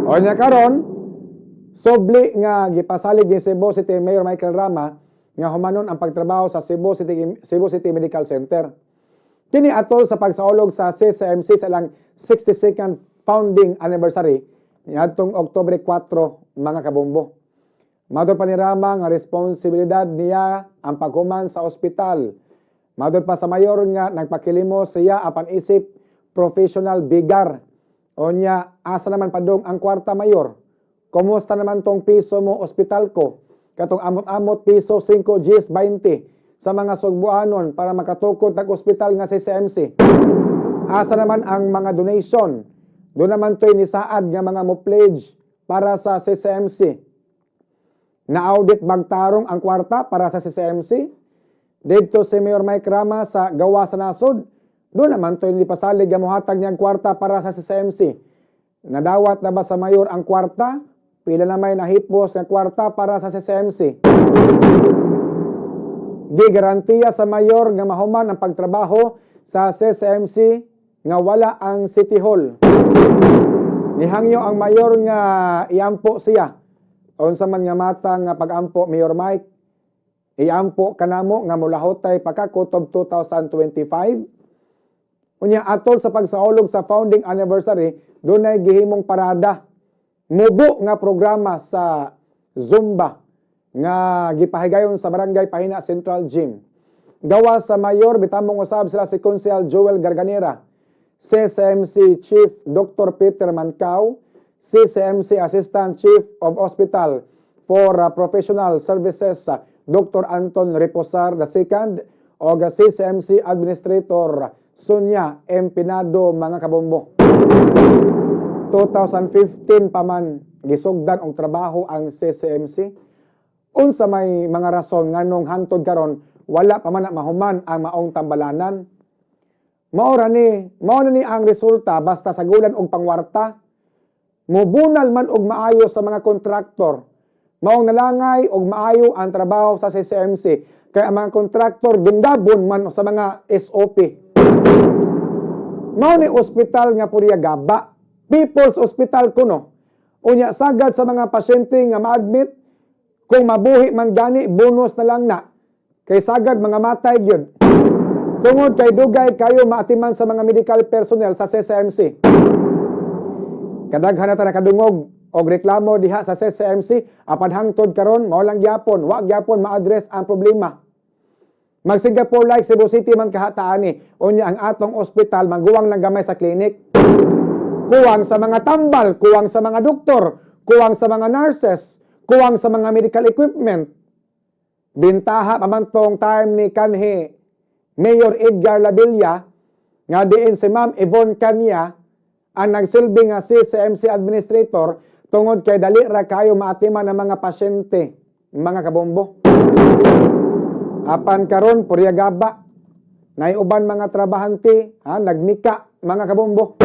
O nya karon, sobli nga gipasalig ni Cebu City Mayor Michael Rama nga humanon ang pagtrabaho sa Cebu City Medical Center. Kini atol sa pagsaulog sa CCMC sa ilang 62nd founding anniversary niadtong Oktubre 4, mga kabombo. Matod pa ni Rama nga responsibilidad niya ang paghuman sa ospital. Matod pa sa mayor nga nagpakilimos siya apan isip professional bigar. Onya, asa naman padong ang kwarta, mayor? Kumusta naman tong piso mo ospital ko? Katong amot-amot piso 5 Gs 20 sa mga Sugbuanon para makatukod tag ospital nga CCMC. Asa naman ang mga donation? Doon naman to'y nisaad nga mga mo pledge para sa CCMC. Na-audit magtarong ang kwarta para sa CCMC? Dito si Mayor Mike Rama sa gawa sa nasod. Doon naman to'y hindi pasalig nga mohatag niyang kwarta para sa CCMC. Nadawat na ba sa mayor ang kwarta? Pila na may nahipos nga kwarta para sa CCMC? Gigarantiya sa mayor nga mahuman ang pagtrabaho sa CCMC nga wala ang City Hall. Nihangyo ang mayor nga iampo siya. Unsa man nga mata nga pagampo, Mayor Mike? Iampo kanamo nga mulahutay pa ka kutob 2025. Unya atol sa pagsaulog sa founding anniversary, dunay gihimong parada. Mubo nga programa sa Zumba nga gipahigayon sa Barangay Pahina Central Gym. Gawa sa mayor, bitamong usab sila si Konsehal Joel Garganera, CCMC Chief Dr. Peter Mancao, CCMC Assistant Chief of Hospital for Professional Services Dr. Anton Reposar II, o CCMC Administrator Sonia M. Pinado, mga kabombo. 2015 pa man gisugdan og trabaho ang CCMC. Unsa may mga rason nganong hangtod karon wala pa man na mahuman ang maong tambalanan? Mao na ni ang resulta basta sagulan og pangwarta. Mubunal man og maayo sa mga kontraktor. Maong nalangay og maayo ang trabaho sa CCMC kay ang mga kontraktor dundabon man sa mga SOP. Mao ni ospital nga purya gaba. People's Hospital kuno. Unya sagad sa mga pasyente nga ma-admit, kung mabuhi man gani, bonus na lang na. Kay sagad mga matay gyud. Tungod kay dugay kayo maatiman sa mga medical personnel sa CCMC. Kadaghan na ta nakadungog og reklamo diha sa CCMC apan hangtod karon mao lang gyapon, wa gyapon ma-address ang problema. Mag Singapore like Cebu City man kahataan ni. Unya ang atong ospital mangguwang lang gamay sa clinic. Kuwang sa mga tambal, kuwang sa mga doktor, kuwang sa mga nurses, kuwang sa mga medical equipment. Bintaha pa man tong time ni kanhi Mayor Edgar Labilla nga diin si Ma'am Yvonne Canya ang nagsilbi nga CCMC administrator tungod kay dali ra kayo maatiman ng mga pasyente, mga kabombo. Apan karon purya gaba. Nay uban mga trabahante, ha, nagmika, mga kabombo.